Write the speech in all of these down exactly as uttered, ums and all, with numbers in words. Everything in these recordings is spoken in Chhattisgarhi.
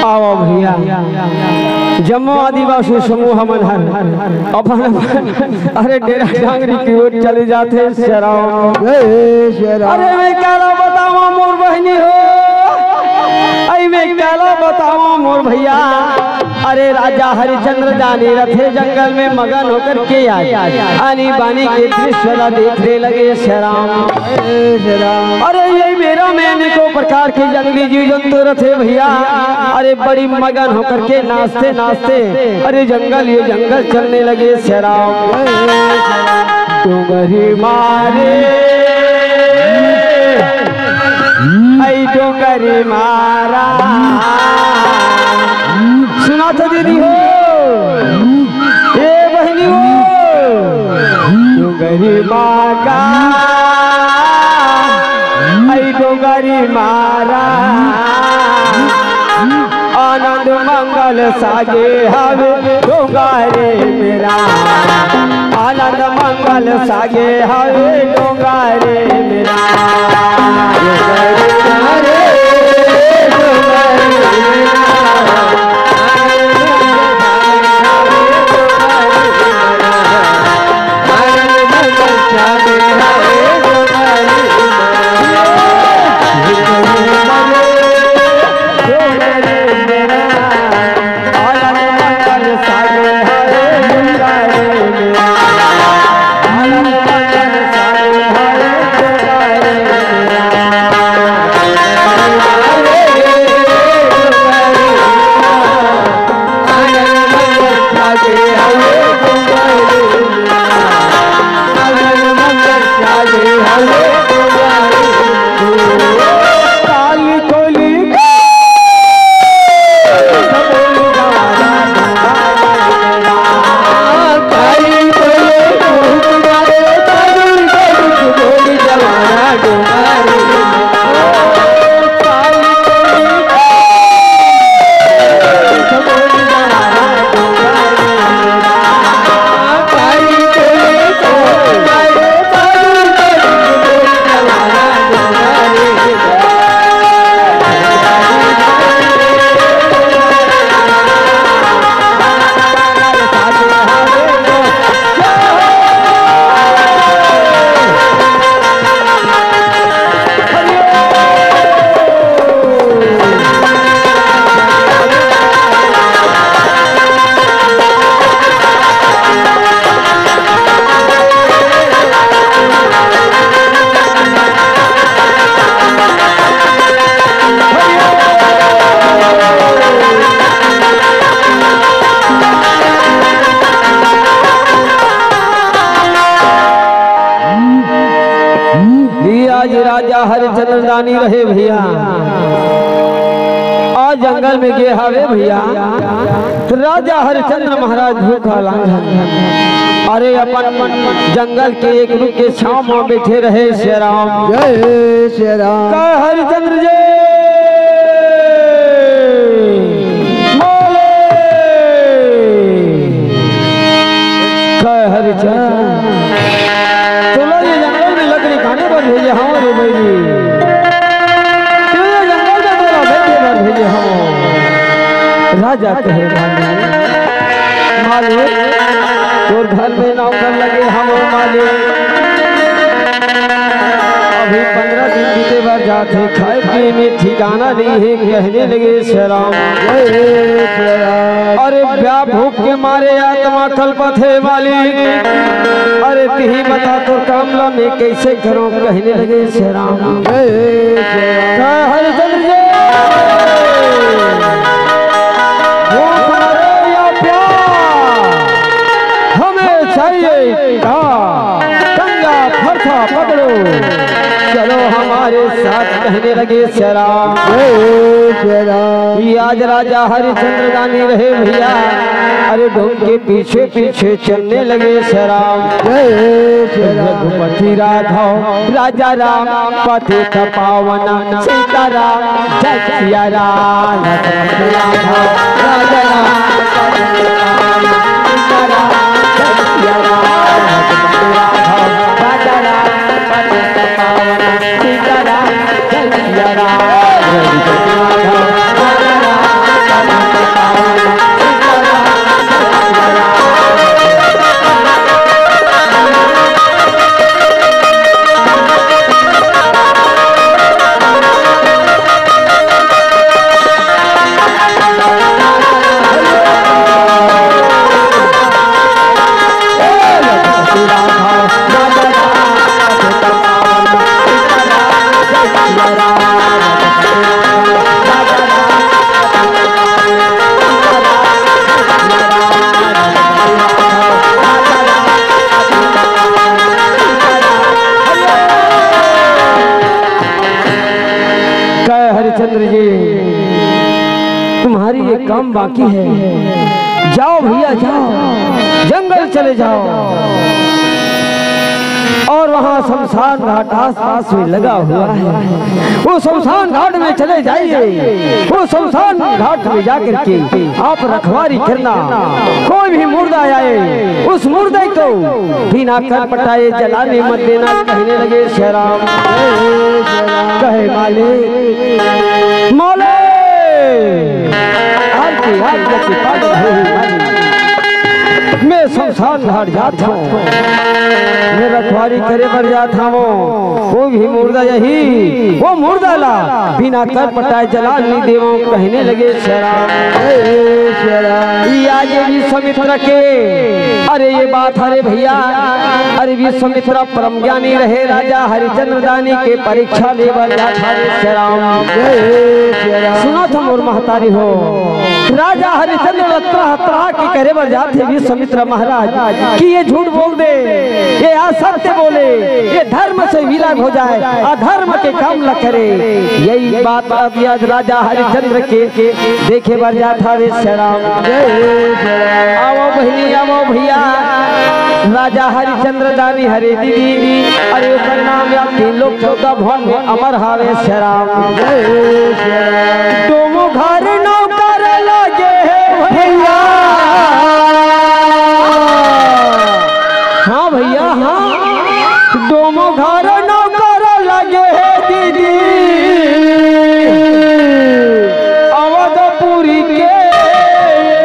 आवा भैया, जम्मो आदिवासी समूह मन हर अपन अपन, अरे, डेरा डांगरी की ओर चले जाथे। शेराम। जय शेराम। अरे, मैं काला बतावंव मोर बहिनी हो, अरे, मैं काला बतावंव मोर भैया। अरे, राजा हरिचंद्र जानी रथे जंगल में मगन होकर के आए, आनी बानी के दृश्य ला देखने लगे। शेराम। अरे, ये मेरा में अनेकों प्रकार के जंगली जीव जंतु रथे भैया। अरे, बड़ी मगन होकर के नाचते नाचते, अरे, जंगल ये जंगल चलने लगे। शेराम। डोंगरी मारे, आई डोंगरी मारा। सुना तो दीदी हो, ए बहिनी हो, डोंगरी मागा, आई डोंगरी मारा, आनंद मंगल सागे हवे डोंगरी मेरा, आनंद मंगल सागे हवे डोंगरी मेरा। चंद्रदानी रहे भैया, आज जंगल में गे हवे भैया। राजा हरिचंद्र महाराज भूखा लांघन, अरे अपन जंगल के एक रुख के छांव में बैठे रहे। श्री राम। जय श्री राम। कह हरिचंद्र जी बोले। कह हरिचंद्र, चलो ये जंगल में लकड़ी काटे बर भेजे हंव रे बइरी। चलो ये जंगल में तोला बैठे बर भेजे हंव। राजा कहे, मालिक, मालिक, तोर घर में नौकर लगे हंव मालिक। अभी पंद्रह दिन बीते बर जाथे, खाए पिए में ठिकाना नहीं है, कहने लगे श्री राम। जय श्री राम। अरे प्यास भूख के मारे आत्मा कलपत हे मालिक, अरे तिही बता तोर काम ला मैं कैसे करूं, कहने लगे श्री राम। जय श्री राम। हरिचंद्र जी, भूख मरे या प्यास, हमें चाहिए का? पंजा फरसा पकड़ो, चलो हमारे साथ, कहने लगे श्री राम। जय श्री राम। ये आज राजा हरिचंद्र दानी रहे भैया, अरे ढूंढ के पीछे पीछे चलने लगे श्री राम। जय श्री राम। रघुपति राघव राजा राम, पतित पावन सीताराम, जय सिया राम। कहे, हरिचंद्र जी, तुम्हारी एक काम बाकी है। जाओ भैया, जाओ, जंगल चले जाओ और वहाँ शमशान घाट आसपास में लगा हुआ है, वो शमशान घाट में चले जाइए। वो शमशान घाट में जाकर के आप रखवारी करना, कोई भी मुर्दा आए, उस मुर्दे को बिना कर पटाए जलाने मत देना, कहने लगे श्री राम। कहे, मालिक, मालिक, आरती, आरती, पागल हो ही मालिक। मैं शमशान घाट जात हंव, मैं रखवारी करे बर जात हंव, वो भी मुर्दा यही, वो मुर्दा ला बिना कर पटाए जलान नहीं देवंव, कहने लगे श्री राम। जय श्री राम। ये आज ये विश्वामित्र के, अरे ये बात, अरे भैया, अरे विश्वामित्र परम ज्ञानी रहे, राजा हरिचंद्र दानी के परीक्षा ले बर जात हरे श्री राम। जय श्री राम। सुनत हव मोर महतारी हो, राजा हरिचंद्र तरह तरह के करे बर जात हे विश्वामित्र महाराज कि ये झूठ बोल दे, ये असत्य बोले, ये धर्म से विलग हो जाए, अधर्म के काम ल करे। यही बात अब आज राजा हरिचंद्र के देखे बर जात हवे श्री राम। जय श्री राम। आवो बहिनी, आवो भैया, राजा हरिचंद्र दानी हरे दीदी, अरे ओकर नाम या तीन लोक चौदह भुवन में अमर हवे श्री राम। जय श्री राम। डोमो घर नौकर लगे हे भैया। हाँ भैया, हाँ। डोमो घर नौकर लगे हे दीदी, अवधपुरी के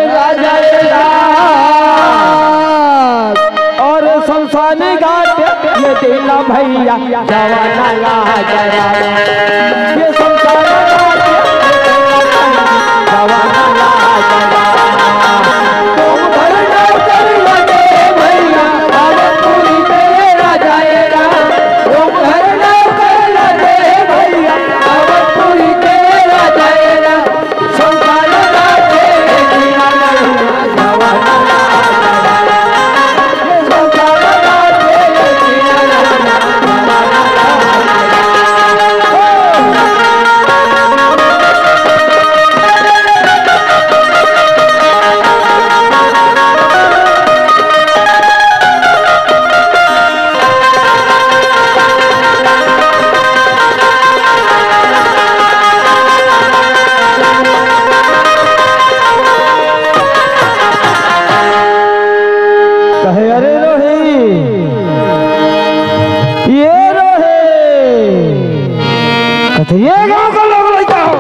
राजा के राज। और शमशान घाट में देला भैया जवाना ला जरा। ये शमशान घाट में देला भैया जवाना ला जरा। तुम घर नौकर लगे भैया, अवधपुरी के राजा ए राम। तुम घर नौकर लगे भैया, अवधपुरी के राजा ए राम। कथे, "ये गांव का लोग लइका हो।" ल-,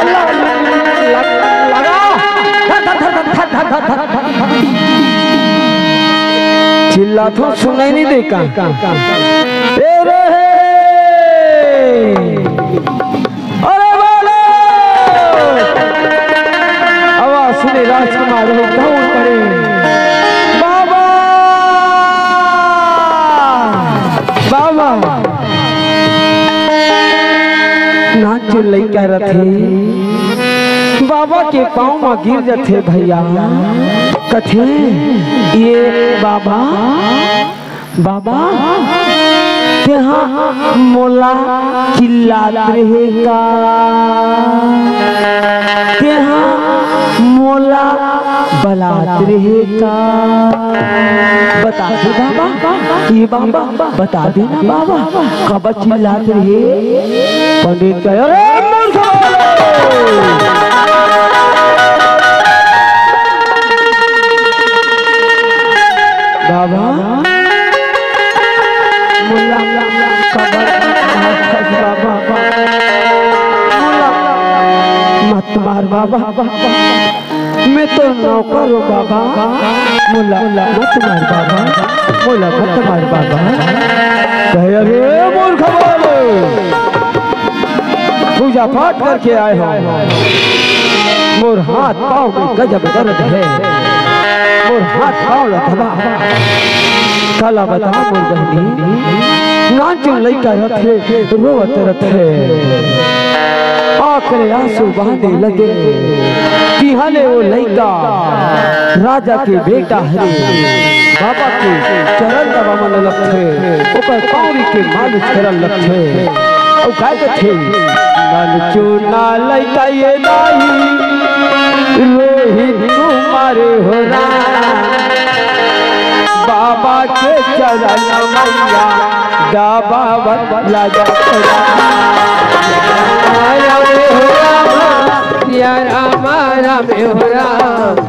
ल-, ल-, लगा। धर, धर, धर। चिल्लाथों, सुनाई नहीं दे का? ए रे हे! अरे बालक! आवाज सुने राजकुमार हो दौड़ पड़े। बाबा! बाबा! नानचुन लइका रथे, बाबा के पाँव म गिर जथे भैया। कथे, "ये बाबा, बाबा, तेहा मोला चिल्लात रहे का? तेहा मोला बलात रहे का? बता दे बाबा, ये बाबा, बता दे ना बाबा, काबर चिल्लात रहे?" पंडित कहे, "अरे मूर्ख बालक!" बाबा, मोला काबर मारथस बाबा? मोला मत मार बाबा, मैं तो नौकर हूँ बाबा, मोला मत मार बाबा, मोला मत मार बाबा। कहे, "अरे मूर्ख बालक, पूजा पाठ करके आए हो, मोर हाथ पाँव में गजब दर्द है, मोर हाथ पाँव ला दबा।" काला बता मोर बहिनी, नानचुन लइका रथे, रोवत रथे, आँख ले आंसू बहने लगे। तिहां ले वो लइका राजा के बेटा हरे, बाबा के चरण दबा मन लगथे, ओकर पाँवरी के मालिश करन लगथे। अउ का कथे, "नानचुन लइका ये दाई, रोहित तुम्हारे हो राम, बाबा के चरण मैया दबावत लजत राम।" राम हो राम, या राम राम हो राम।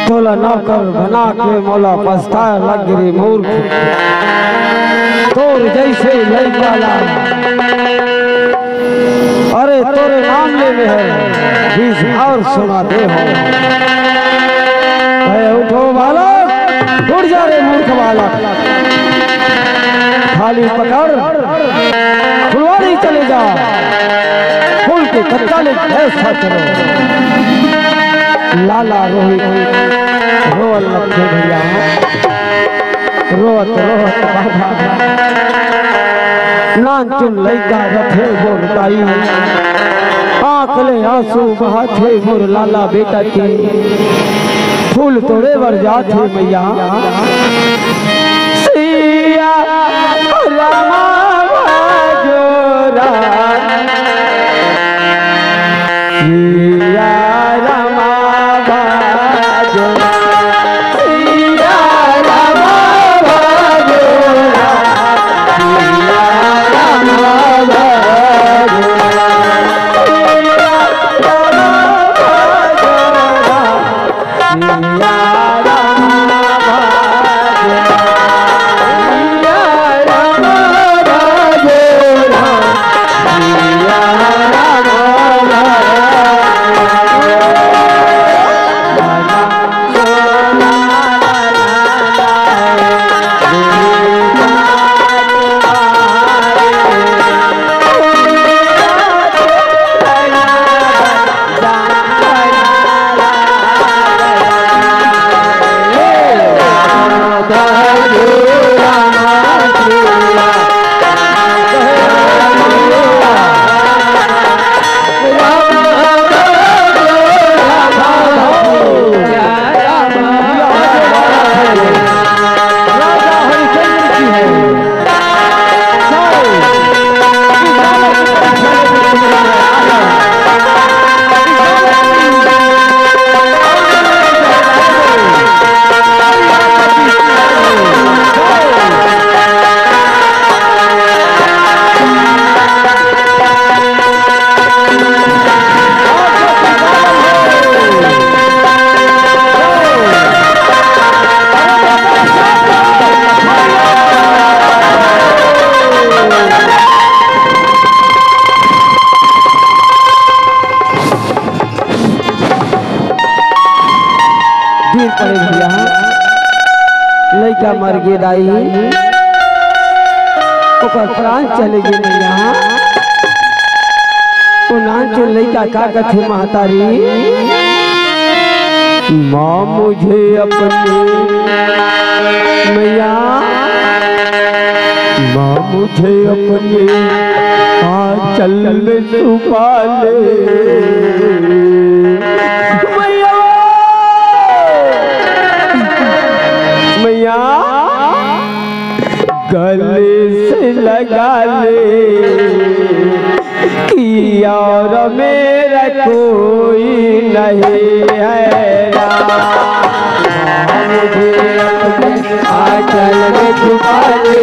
तोला नौकर बना के मोला पछताए लग गे रे मूर्ख। तोर जइसे लइका ला, अरे तोरे नाम ले में है, बीस और सुना दे हो। अरे उठो बालक, उठ जा रे मूर्ख बालक। थाली पकड़, फुलवारी चले जा, फूल के कच्चा ले व्यवस्था करो। लाला रोहित रोवल लगथे भैया, रोवत रोवत बाबा, नानचुन लइका रथे मोर दाई, आँख ले आंसू बहाथे मोर लाला बेटा के। फूल तोड़े बर जाथे मैया। सिया रामा बाजो राम। सिया रामा बाजो राम। सिया रामा बाजो राम। सिया रामा बाजो राम। सिया रामा बाजो राम। गिर पड़े भैया, लइका मर गे दाई, ओकर प्राण चले गे मैया। ओ नानचुन लइका का कथे महतारी, माँ मुझे अपनी मैया, माँ मुझे अपने आंचल में छुपा ले। मैया, मैया, गले से लगा ले कि और मेरा कोई नहीं है राम। मुझे अपने आंचल में छुपा ले,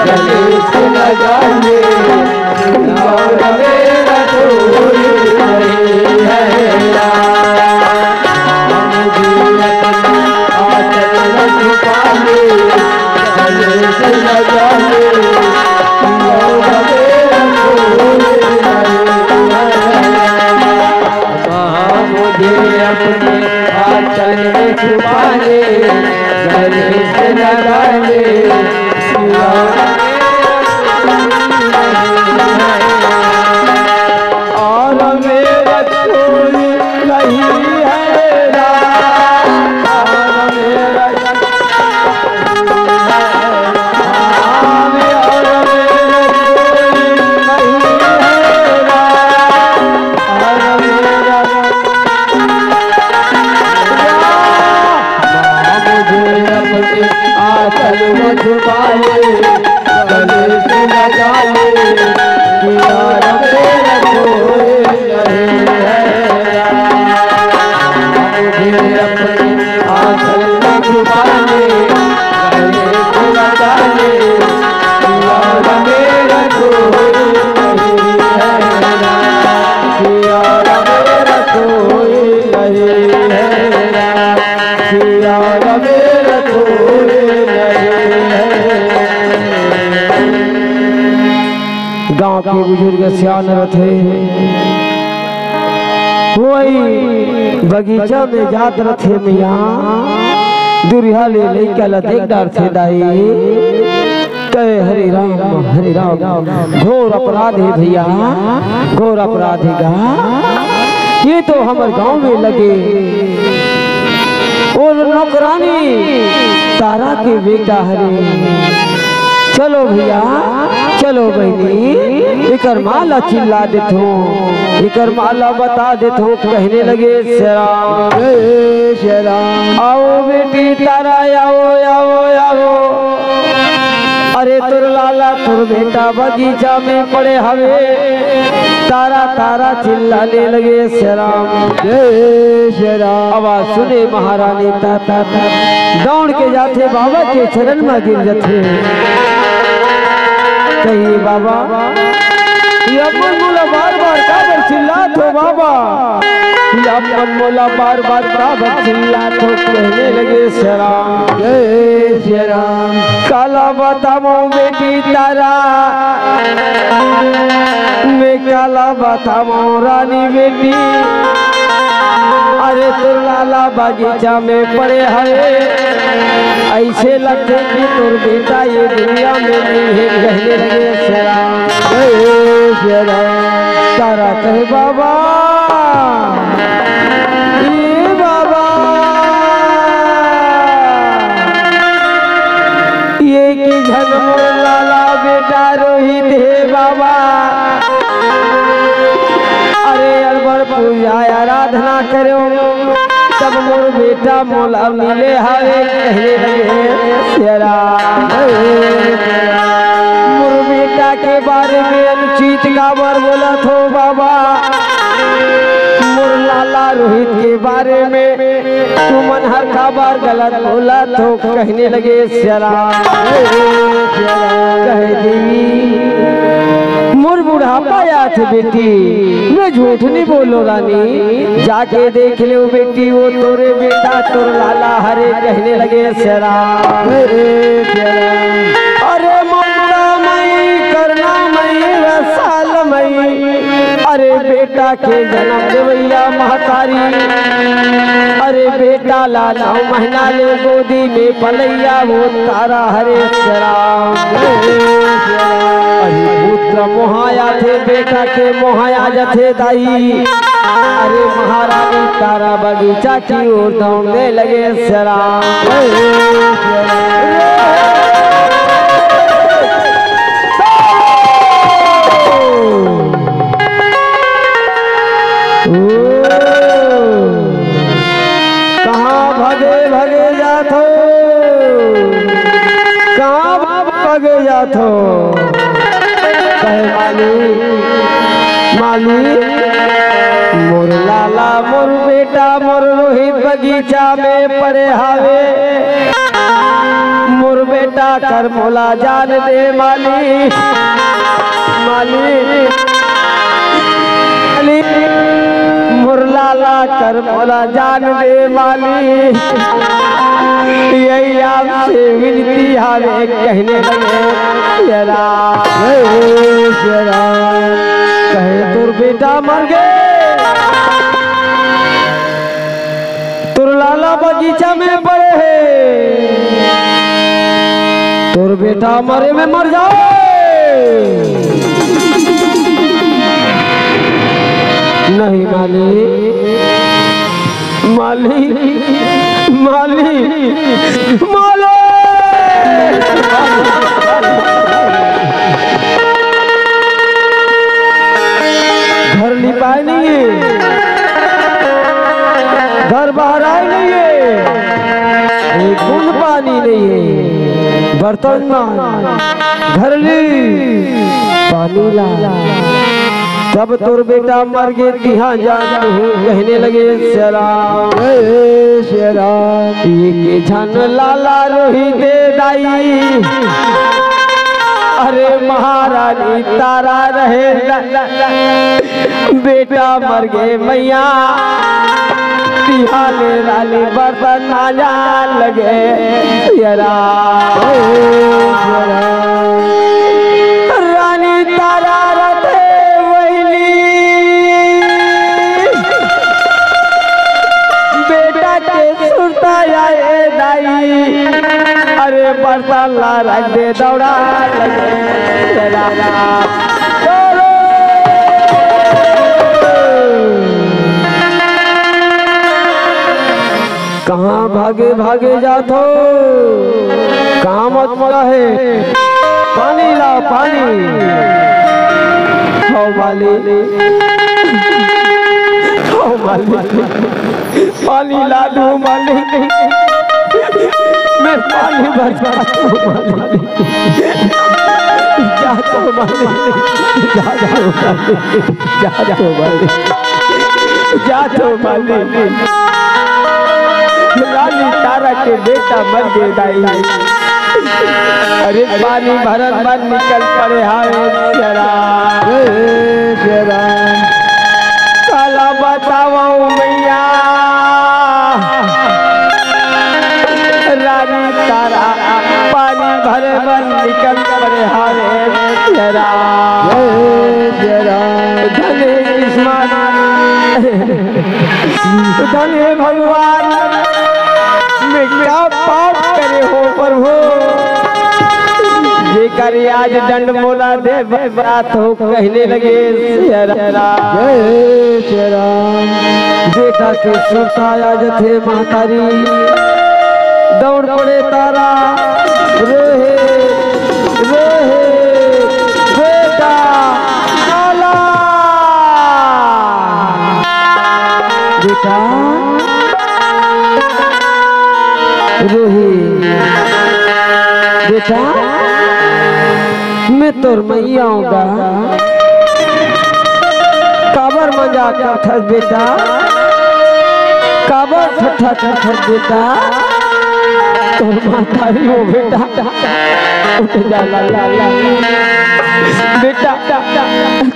गले से लगा ले, और मेरा कोई नहीं है राम। मुझे अपने आंचल में छुपा ले, गले से लगा ले, और मेरा कोई नहीं है राम। मुझे अपने आंचल में छुपा ले, गले से लगा ले, और मेरा कोई नहीं है राम, और मेरा आंचल में छुपा ले, गले से लगा ले, कि यार मेरा कोई नहीं है। मुझे अपने आंचल में छुपा ले, गले से लगा ले, कि यार मेरा कोई नहीं है। कि यार मेरा कोई नहीं है। कि यार मेरा कोई नहीं है। गांव के बुजुर्ग सियान रथे, वही बगीचा में जात रथे मैया, दुरिहा ले लइका ला देख डारथे दाई। कहे, "हरे राम, हरे राम, घोर अपराध हे भैया, घोर अपराध हे गा। ये तो हमर गांव में लगे और नौकरानी तारा के बेटा हरे। चलो भैया, चलो बहिनी, एकर माँ ला चिल्ला देथों, एकर माँ ला बता देथों।" कहने लगे, "श्री राम, जय श्री राम, आओ बेटी तारा, आओ, आओ, आओ।" अरे तोर लाला, तोर बेटा बगीचा में पड़े हवे, तारा तारा चिल्लाने लगे, "श्री राम, जय श्री राम।" आवाज सुने महारानी ता, ता, ता, दौड़ के जाथे, बाबा के चरण में गिर जाथे। कहिए, "बाबा, ये अपन मोला बार बार काबर चिल्लात हो बाबा? ये अपन मोला बार बार काबर चिल्लात हो?" कहने लगे, "श्री राम, जय श्री राम।" काला बतावों बेटी तारा, मैं काला बतावों रानी बेटी। अरे तोर लाला बगीचा में पड़े हवे, ऐसे लगथे कि तोर बेटा ये दुनिया में नहीं है। कहने लगे, "श्री राम, जय श्री राम।" तारा कहे, "बाबा, ए बाबा, ये कि झन मोर लाला बेटा रोहित हे बाबा। अरे अड़बड़ पूजा आराधना करो, तब मोर बेटा मोला मिले हवे।" कहने लगे, "श्री राम, मोर बेटा के बारे में अनुचित काबर बोलत हो बाबा? मोर लाला रोहित के बारे में तुमन हर काबर गलत बोलत हो?" कहने लगे, "श्री राम, कहे देवी, मोर बुढ़ापा आथे बेटी, मैं झूठ नहीं बोलो रानी, जाके देख लो बेटी, वो तोरे बेटा तोर लाला हरे।" कहने लगे, "श्री राम, अरे ममता मई, करुणा मई, रसाल मई, अरे बेटा के जन्म देवैया महतारी।" अरे बेटा ला नौ महीना ले गोदी में पलइया वो तारा हरे श्याम। अरे पुत्र मोहा आथे, बेटा के मोहा आ जाथे दाई। अरे महारानी तारा बगीचा की ओर दौड़ने लगे श्याम। ओ, कहाँ भगे भगे जाथो, कहाँ भगे जाथो? कहे माली, माली, मोर लाला, मोर बेटा, मोर रोहित बगीचा में पड़े हावे। मोर बेटा कर मोला जान दे माली, माली, माली, मोर लाला कर मोला जान दे माली। यही आपसे विनती हावे कहने लगे जरा, जरा कहे तोर बेटा मर गए। तोर लाला बगीचा में पड़े हे, तोर बेटा मरे में मर जाए। नहीं माली, माली, माली, माली। घर लिपाए नहीं है, घर बहराए नहीं है, एक बूंद पानी नहीं है, बर्तन में घर ली पानी ला। तब तोर बेटा मर गे तिहा जान तू कहने लगे श्याम, ए श्याम। एक झन लाला रोही दे दाई, अरे महारानी तारा रहे न, बेटा मर गए मैया, तिहाले रानी बर्तन मांजा लगे यरा। रानी तारा रथे वैली, बेटा के सुरता आए दाई, अरे बर्तन ला रख दे दौड़ा लगे राजा। चलो। कहाँ भागे भागे जात हो, काम अधूरा है, पानी ला पानी। हो माली, हो माली। पानी ला दो मालिक, मैं पानी भर जाता हूँ मालिक। जाता हूँ मालिक, जाता हूँ मालिक, जाता हूँ मालिक, जाता हूँ मालिक। रानी तारा के बेटा मर गए दाई। अरे पानी भरन बर निकल पड़े हाय शेरा। हे शेरा। काला बतावो मैया, रानी तारा पानी भरे बर निकल पड़े हाय शेरा। हे शेरा। धन हे किस्मत, धन हे भगवान, मैं का पाप करे हो प्रभु, जेकर आज दंड मोला दे बात हो कहने लगे शेरा। जय शेरा। बेटा के सुरता आ जथे महतारी, दौड़ पड़े तारा, रोहे, रोहे, बेटा, काला। बेटा, रोही, बेटा, मैं तोर मैया हूँ गा। काबर मजाक करथस बेटा? काबर ठट्ठा करथस बेटा? तोर महतारी हो बेटा। उठ जा ला, ला, ला। बेटा,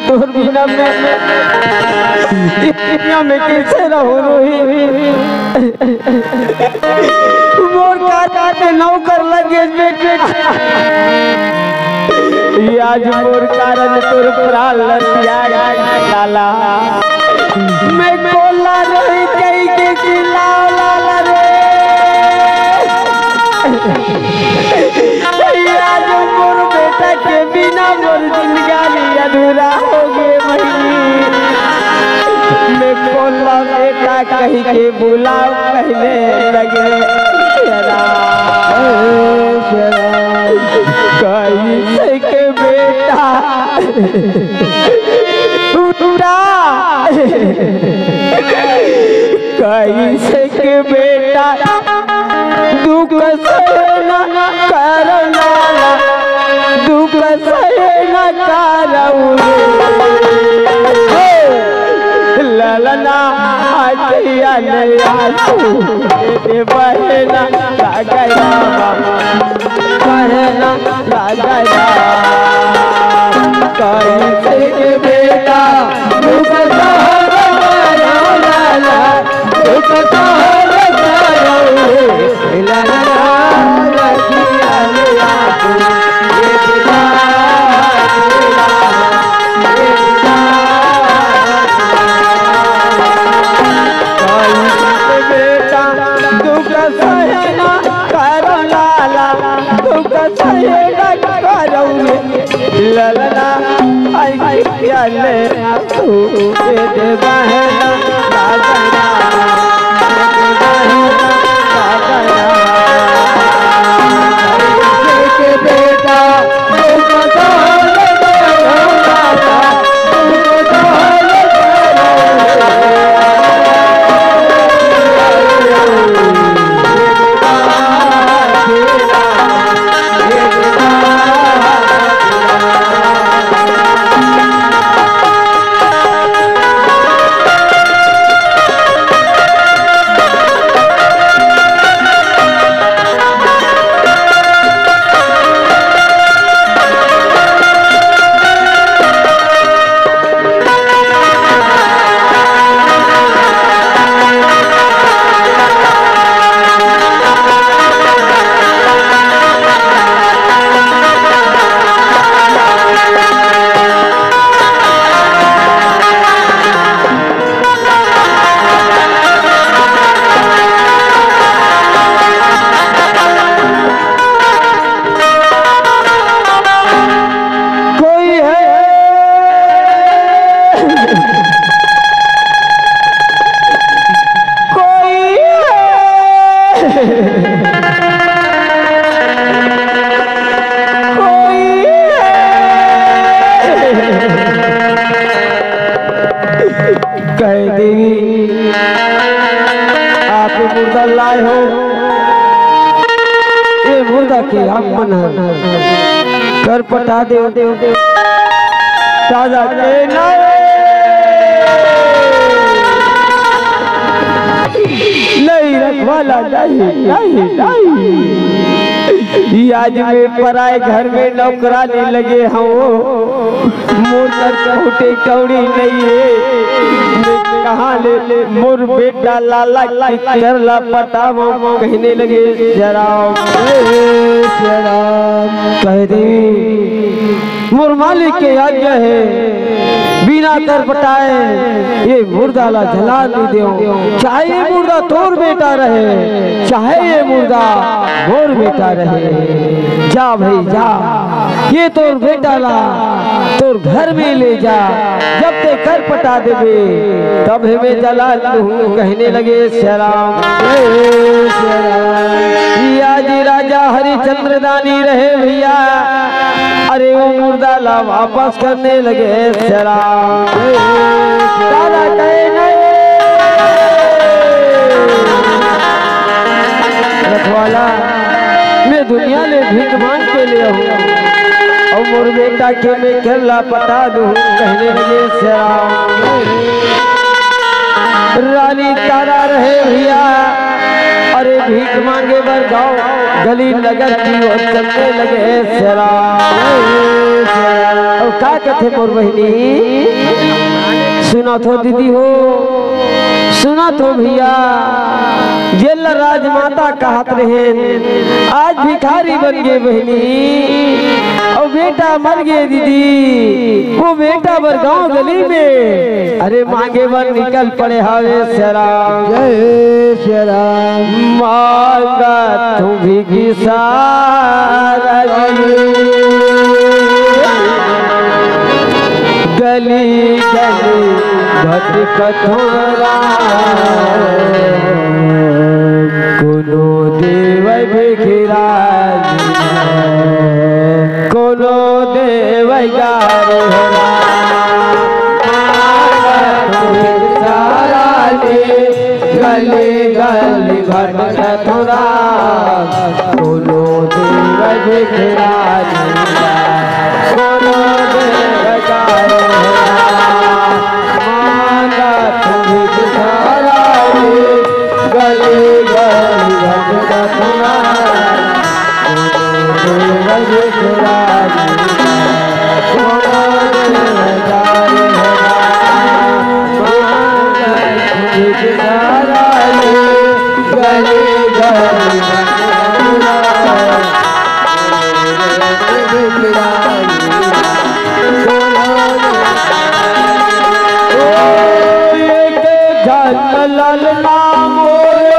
तोर बिना मैं, मैं इस दुनिया में कैसे रहूं रोही? मोर कारन ते नौकर लगे बेटे। ये आज मोर कारन तोर प्राण ल त्याग लाला। मैं कोला रही कही के चिल्लाव लाला रे। भैया जो मोर बेटा के बिना मोर जिंदगानी अधूरा हो गे बहिनी। मैं कोला बेटा कही के बुलाव कहने लगे। कइसे के बेटा टूटा, कइसे के बेटा दुख सहना करना, दुख सहना करऊ रे। ललना अखिया ले आंसू, ए बहना लगया, बहना लगया। कइसे के बेटा दुख सहना, दुख सहना। बेटा दुख सहना करो लाला, दुख सहना करो रे। ललना आई आई ले तू दे दे बहना, बहना, बहना, बहना। के बेटा कोई है, कोई है, कोई है। कहे देवी, आप मुर्दा लाए हो, ये मुर्दा के आप मन कर पटा दे, दे, दे। दादा के नहीं, नहीं रखवाला, नहीं, नहीं, नहीं। ये आज मैं पराए घर में नौकरानी लगे हूँ। मोर कर कहूटे कौड़ी नहीं है। मैं कहाँ ले, ले मोर बेटा लाला के कर ला पटावा कहने लगे। जय राम, जय राम। कहे देवी, मोर मालिक के आज्ञा है, बिना कर पटाए ये मुर्दा ला जला नहीं देव। चाहे ये मुर्दा तोर बेटा रहे, चाहे ये मुर्दा मोर बेटा रहे, जा भाई जा, ये तोर बेटा ला तोर घर में ले जा, जब ते कर पटा देबे तब हमें जला लूहूं। कहने लगे, "श्री राम, हे श्री राम।" या जी राजा हरिचंद्र दानी रहे भैया, अरे वो मुर्दा ला वापस करने लगे, "श्री राम।" तारा कहे नहीं, रखवाला, मैं दुनिया ले भीख मांग के ले आऊं, और मोर बेटा के मैं खेला पटा दूं। कहने लगे, "श्री राम।" रानी तारा रहे भैया, अरे भीख मांगे बर गाँव गली नगर की ओर चलने लगे। श्री राम, श्री राम। और का कथे मोर बहिनी, सुना थो दीदी हो, सुना तो भैया, जेला राजमाता कहत रहेन, आज भिखारी बन गे बहिनी, अउ बेटा मर गे दीदी। वो बेटा बर गांव गली में अरे मांगे बर निकल पड़े हवे। सिया राम। जय सिया राम। मांगा तू भी किसारा जी, गली गली भटकत हो राम, कोनो देवै भिखारी, कोनो देवै गारी हो राम। सारा जी गली गली भटकत हो राम, कोनो देवै भिखारी, कोनो देवै गारी हो राम। मांगा तू भी भिखारी, गली गली भटकत हो राम। ललना मोरे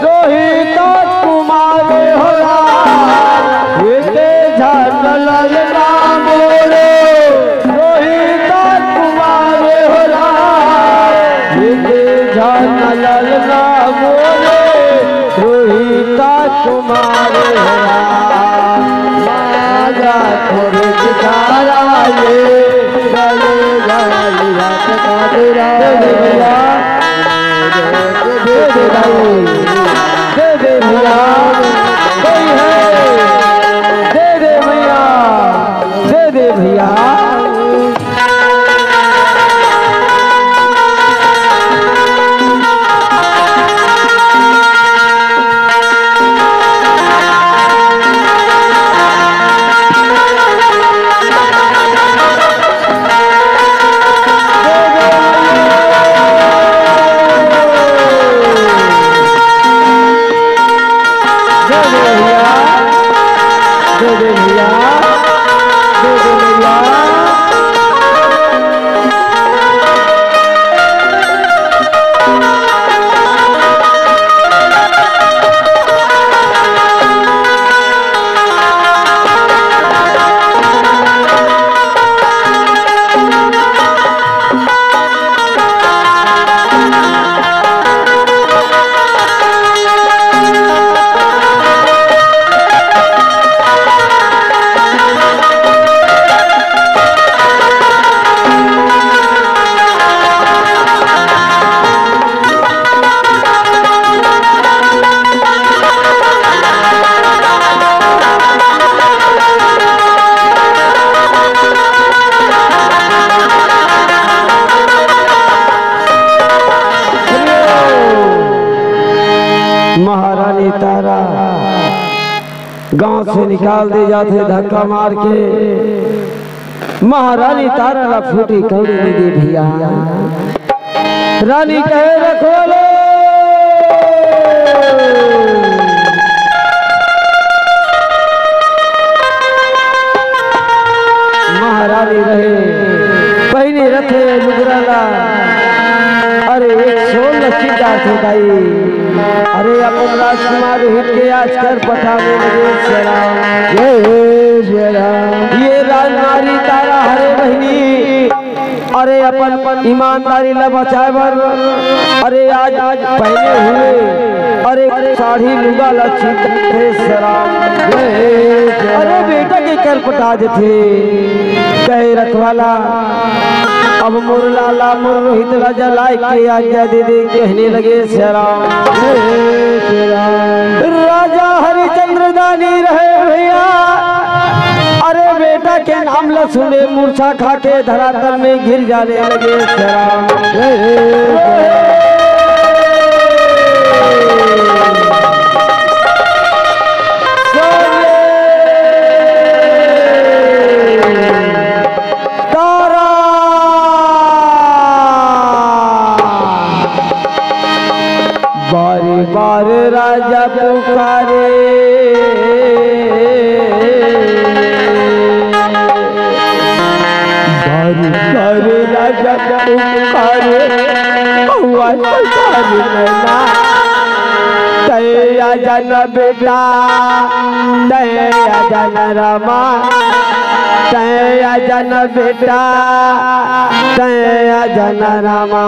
रोहित कुमार हो राम, एक झन ललना मोरे रोहित कुमार हो राम, एक झन ललना मोरे रोहित कुमार हो राम। मांगा थोरे भिखारा ये, गले गले हाथ का तेरा। दे दे भाई, दे दे भैया, कोई है, दे दे भैया, दे दे भैया। दे दे भैया, दे दे भैया, दे दे भैया। महारानी तारा गांव से निकाल दे जाथे धक्का मार के। महारानी तारा ला फूटी कौड़ी नइ दे भैया। रानी कहे रखवालो। महारानी रहे पहिने रथे लुगरा ला। अरे एक सोल लक्की जाथे दाई। अरे अपन राजकुमार हित के आजकल पठाने लगे। सिया राम। जय सिया राम। ये राजनारी तारा हरे बहिनी। अरे अपन ईमानदारी ला बचाए बर, अरे आज, आज पहने हुए, अरे साड़ी लुगा ला चिंता थे सिया राम। अरे बेटा के कर पटा देथे, कहे रखवाला, अब मोर लाला मोर रोहित ला जलाए के आज्ञा दे दे, कहने लगे सिया राम। राजा हरिचंद्र दानी रहे भैया, अरे बेटा के नाम ला सुने मूर्छा खा के धरातल में गिर जाने लगे। सिया राम। तारा। पुकारे। बारी बारी राजा पुकारे, पौआ संसारी नैना। तैं आजा न बेटा, तैं आजा न रामा, तैं आजा न बेटा, तैं आजा न रामा।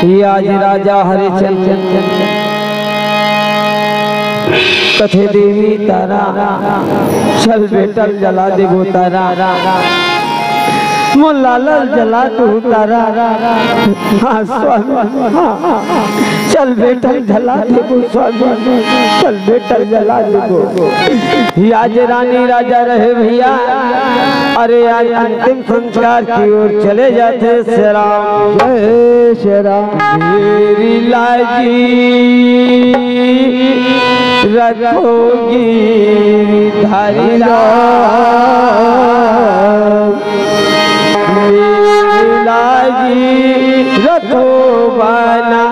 ये आज राजा हरिचंद कथे, देवी तारा, चल बेटा ल जला देबो तारा, मोर लाला ल जला देबो तारा। हाँ स्वामी, हाँ, चल बेटा ल जला देबो स्वामी, चल बेटा ल जला देबो। ये आज रानी राजा रहे भैया। अरे आज अंतिम संस्कार की ओर चले जाथे। श्री राम, जय श्री राम। मेरी लाजी रखो गिरधारी राम, मेरी लाजी रखो बना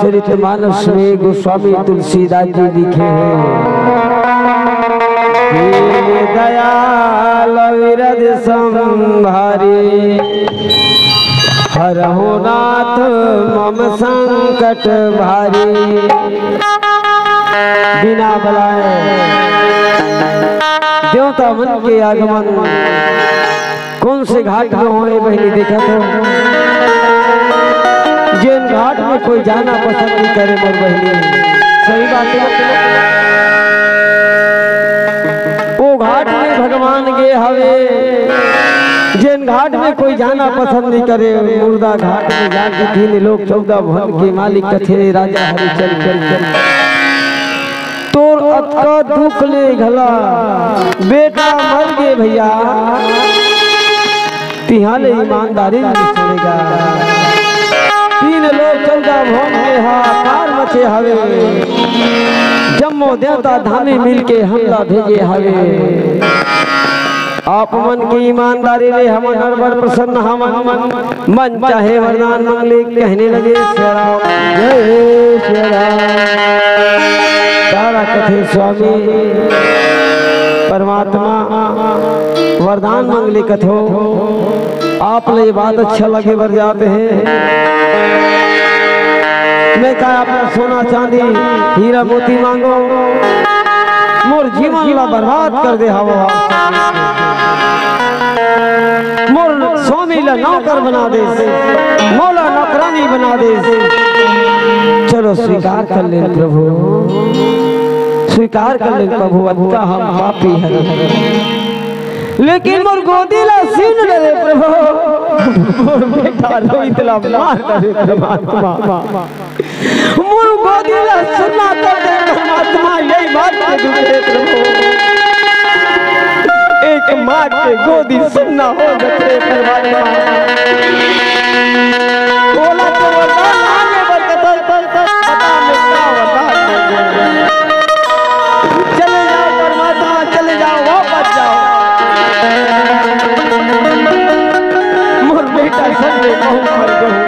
चरित मानस में गोस्वामी तुलसीदास जी लिखे हैं, दीन दयाल विरज संभारी, हरहु नाथ मम संकट भारी। बिना बलाए देवता मन के आगमन। कौन से घाट में होए बहिनी, देखा तो, जेन घाट में कोई जाना पसंद नहीं करे मोर बहिनी। सही बात है, वो घाट में भगवान गे हवे। जेन घाट में कोई जाना पसंद नहीं करे, मुर्दा घाट में जाके तीन लोक चौदह भुवन के मालिक कथे राजा हरिचंद्र। तोर अतका दुख ले घला बेटा मर गे भैया, तिहां ले ईमानदारी ले चलेगा। तीन लोक चौदह भुवन के हाहाकार मचे हवे, जम्मो देवता धामी मिलके हमला भेजे हवे। आप मन के ईमानदारी ले हमन हर बार प्रसन्न हवन। मन चाहे वरदान मांग ले, कहने लगे, "सिया राम।" जय सिया राम। तारा कथे स्वामी परमात्मा वरदान मांग ले कथो। आप ले बात अच्छा लगे बर जाते हैं। मैं का आपको सोना चांदी हीरा मोती मांगो? मोर जीवन ला बर्बाद कर दे हवो। मोर स्वामी ला नौकर बना दे, मोला नौकरानी बना दे। चलो स्वीकार कर ले प्रभु, स्वीकार कर ले प्रभु, अतका हम पापी हन। लेकिन मोर गोदी ला छीन डरे प्रभु, मोर बेटा रोहित ला मार डरे परमात्मा। मोर गोदी ला सुन्ना कर दे परमात्मा, यही बात के दुख हे प्रभु। एक माँ के गोदी सुन्ना हो जाथे परमात्मा। बोला तो वरदान मांगे बर कथा, बता मैं का वरदान मांगू। चले जाओ परमात्मा, चले जाओ, वापस जाओ। मोर बेटा संगे कहूँ मर गहूँ,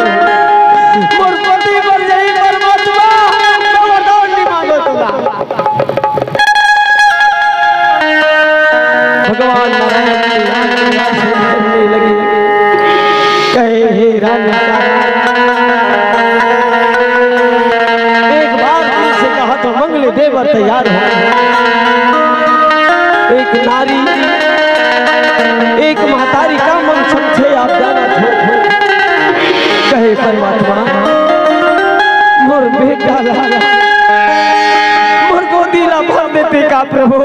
मोर पति मर जाही परमात्मा, तो वरदान नहीं मांगो तुला। भगवान नारायण की आज्ञा से करने लगी। कहे, "हे रानी, एक बार तुमसे कहा तो मंगल देवर तैयार हो।" एक नारी, एक महतारी का मन समझे आप जाना छोड़। कहे, "परमात्मा, मोर बेटा ला, मोर गोदी ला भर देते का प्रभु,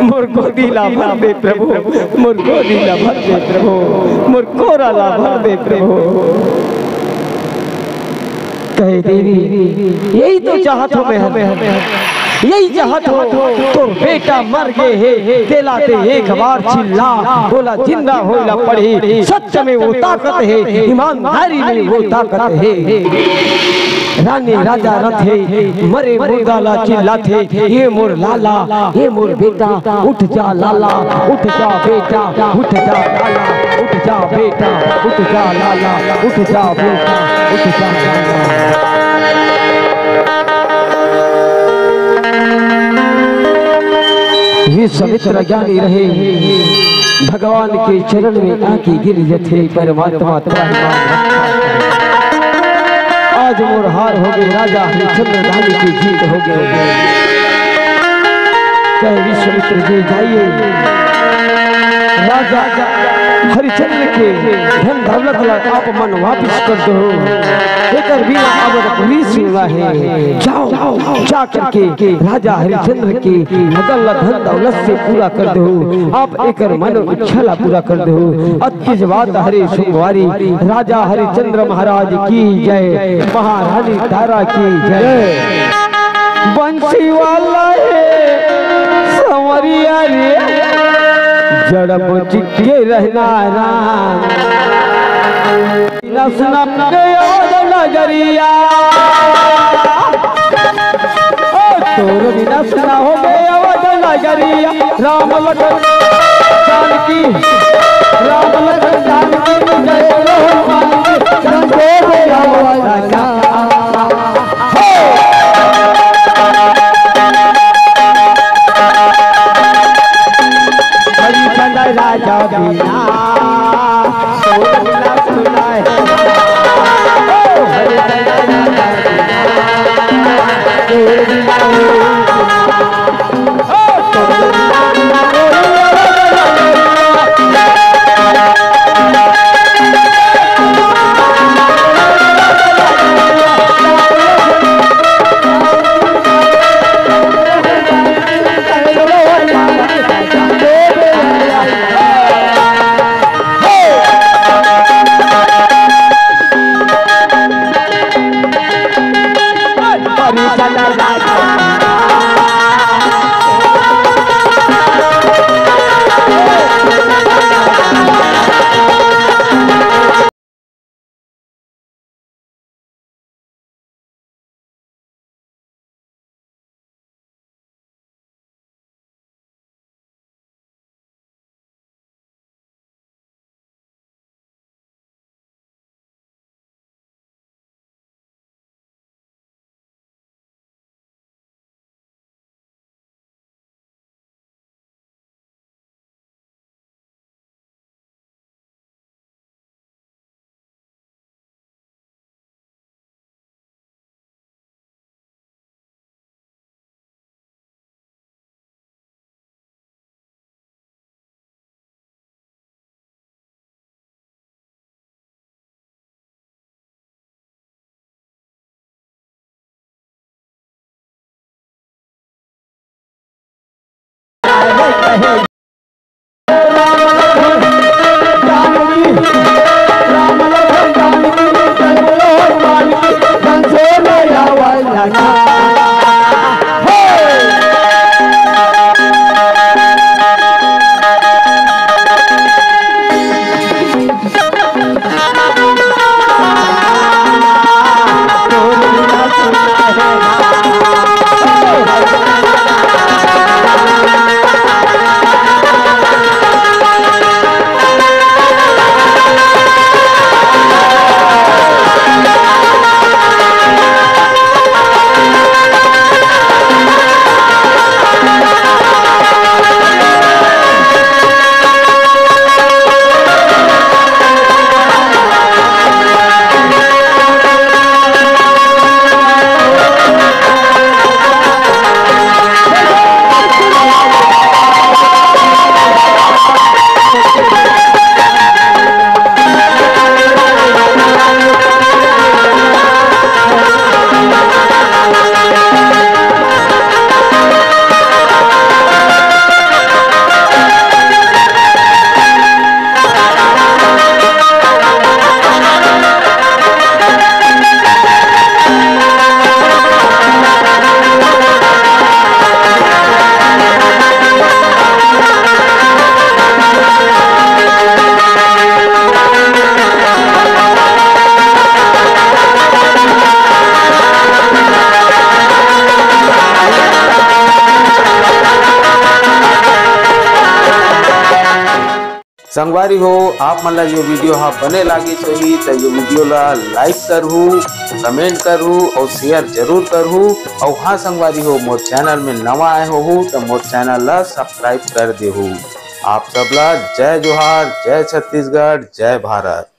मोर गोदी ला भर दे प्रभु, मोर गोदी ला भर दे प्रभु, मोर कोरा ला भर दे प्रभु।" कहे, "देवी, यही तो चाहत हों मैं, यही चाहत हों, तोर बेटा मर गे हे, तेला ते एक बार चिल्ला, बोला जिंदा होय ला पड़ही, सच में वो ताकत हे, ईमानदारी में वो ताकत हे।" रानी राजा रथे, मरे मुर्दा ला चिल्लाथे, "हे मोर लाला, हे मोर बेटा, उठ जा लाला, उठ जा बेटा, उठ जा लाला, उठ जा बेटा, उठ जा लाला, उठ जा बेटा, उठ जा लाला।" विश्वामित्र ज्ञानी रहे, भगवान के चरण में आके गिर जथे, "परमात्मा त्राहि माम रक्षा कर।" आज मोर हार हो गे, राजा हरिश्चंद्र दानी के जीत हो गे। कहे विश्वामित्र जी, जाइए, राजा हरिश्चंद्र के धन दौलत ला आप मन वापिस कर दो, एकर बिना अब कोई सुनना है। जाओ, जा करके राजा हरिश्चंद्र के नगल ला धन दौलत से पूरा कर दो, आप एकर मन इच्छा ला पूरा कर दो। अति बात हरे सुंगवारी, राजा हरिश्चंद्र महाराज की जय, महारानी तारा की जय। बंसी वाला हे संवरिया रे, जड़ बच के रहना राम। नस नप के और नगरिया, ओ तोर बिना सुना हो गए अवध नगरिया। राम लखन जानकी, राम लखन जानकी जय बोलो हनुमान जी, जय बोलो हनुमान जी। संगवारी हो, आप मन ला ये video हा बने लागिस होही त ये video ला like करहू, comment करहू और share जरूर करहू। और हाँ संगवारी हो, मोर channel में नवा आए होहू त मोर channel ला subscribe कर देहू। आप सब ला जय जोहार, जय छत्तीसगढ़, जय भारत।